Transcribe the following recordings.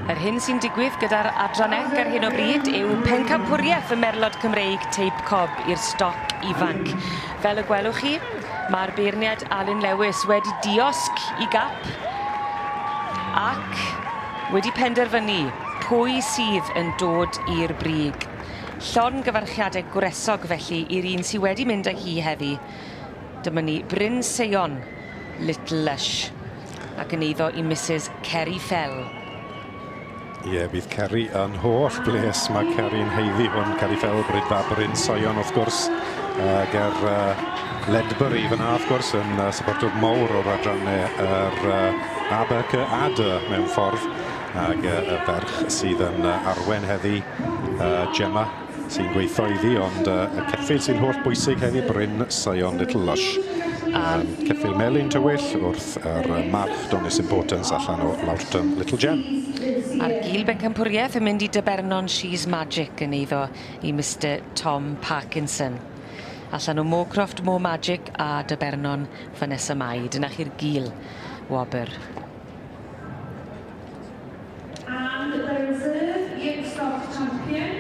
Yr hyn sy'n digwydd gyda'r adran C ar hyn o bryd yw pencampwriaeth y Merlod Cymreig Teip Cob i'r stoc ifanc. Fel y gwelwch chi, mae'r beirniad Alun Lewis wedi diosg i gap ac wedi penderfynu pwy sydd yn dod i'r brig. Llongyfarchiadau gwresog felly i'r un sydd wedi mynd â hi heddi. Dyma ni Bryn Seion, Little Lush, ac yn eiddo i Mrs Kerry Fell. Ie, yeah, bydd Kerry yn holl bles. Mae Kerry'n haeddu hwn. Kerry Fell, Brydfa Bryn Seion, wrth gwrs. Ger Ledbury fyna, wrth gwrs, yn supportwr mawr o'r adrannau yr A, B, C a D mewn ffordd. Ac y ferch sydd yn arwen heddi, Gemma, sy'n gweithio iddi, ond y ceffyl sy'n holl bwysig heddi, Bryn Seion Little Lush. Ceffyl melyn tywyll wrth yr march Donis Importance allan o Lawrton Little Gem. A'r gil bencampwriaeth yn mynd i Dybernon She's Magic yn eiddo i Mr Tom Parkinson. Allan o Moorcroft More Magic a Dybernon Vanessa Mai. Dyna chi'r gil wobr. And the reserve youngstock champion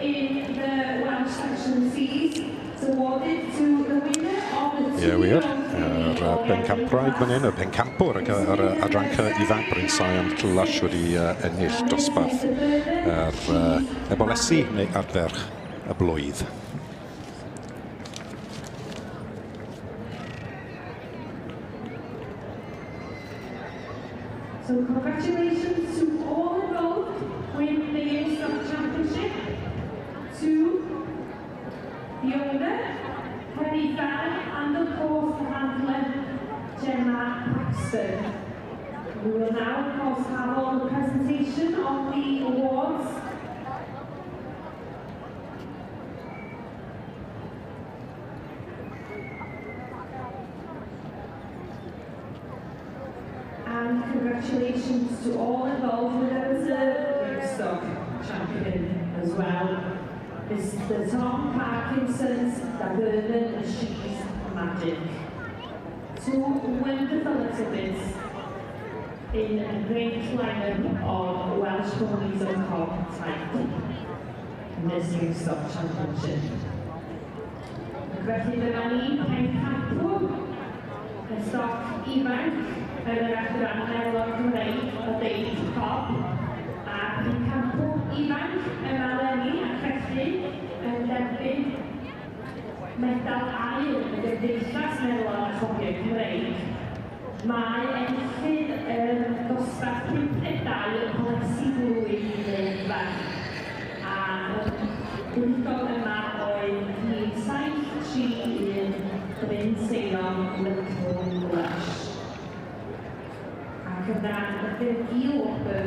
in the Welsh section C's is awarded to the winner of the Ie, wir. Yr bencampwraig fan hyn, y pencampwr yr adran C ifanc, Bryn Sion Little Lush wedi ennill dosbarth yr ebolesi neu adferch y blwydd. So congratulations to all involved with the Youngstock Championship, to the owner, Kerry Fell, and of course the handler, Gemma Paxton. We will now, of course, have all the presentation of the awards. And congratulations to all involved with the reserve youngstock champion as well. Mr Tom Parkinson's Vernon and She's Magic. Two wonderful exhibits in a great lineup of Welsh ponies of cob type in this Youngstock Championship. Ac felly dyma ni pencampwr y stoc ifanc yn yr adran Merlod Cymreig o Deip Cob a pencampwr ifanc yma eleni ac felly yn derbyn medal aur y Gymdeithas Merlod a Chobiau Cymreig. Mae enillydd yr dosbarth 52 yn polisi blwydd ddiweddar. A yr buddugol yma oedd rhif 731 Bryn Seion Little Lush. Ac yna y gil wobr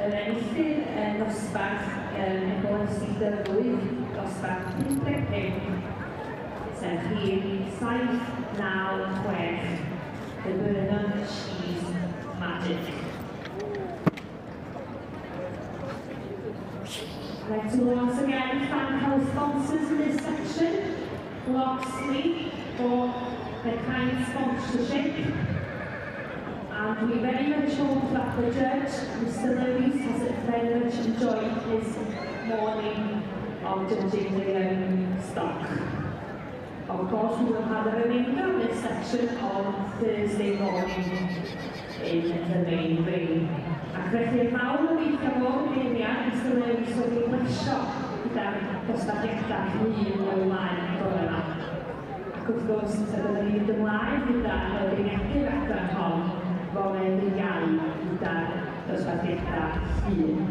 yr enillydd yn dosbarth yn ebolesi dyfrwydd dosbarth 55 sef rhif 796 The Burnham Cheese Magic. I'd like to once again thank our sponsors in this section, Loxley, for their kind sponsorship. And we very much hope that the judge, Mr Lewis, has very much enjoyed his morning of judging the young stock. Of course, we will have a remainder of this section on Thursday morning in the main ring. Ac felly mawr obeithio fod y beirniad Mr Lewis wedi plesio gyda'r dosbarthiadau cryf o'i flaen bore yma. Ac wrth gwrs, y byddwn ni'n mynd ymlaen gyda y beirniadu'r adran hon fore ddydd Iau gyda'r dosbarthiadau llun.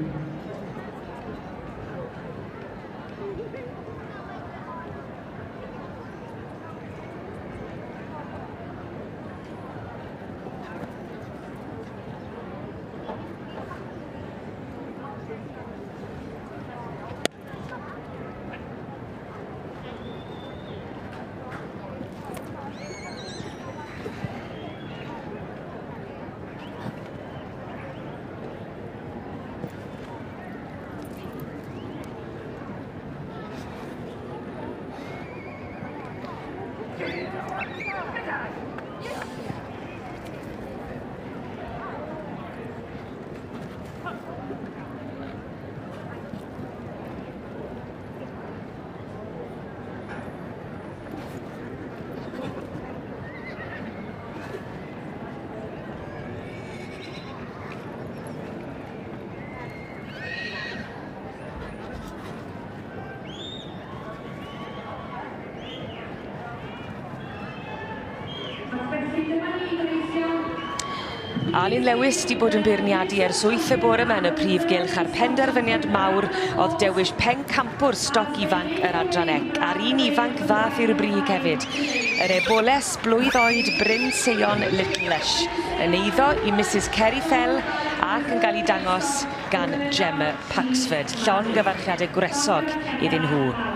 Dyma ni, gobeithio. Alun Lewis 'di bod yn beirniadu ers 8 y bore yma yn y prif gylch a'r penderfyniad mawr oedd dewis pencampwr stoc ifanc yr adran ec a'r un ifanc ddath i'r brig hefyd. Yr eboles blwydd oed Bryn Seion Little Lush yn eiddo i Mrs Kerry Fell ac yn cael ei dangos gan Gemma Paxford. Llongyfarchiadau gwresog iddyn nhw.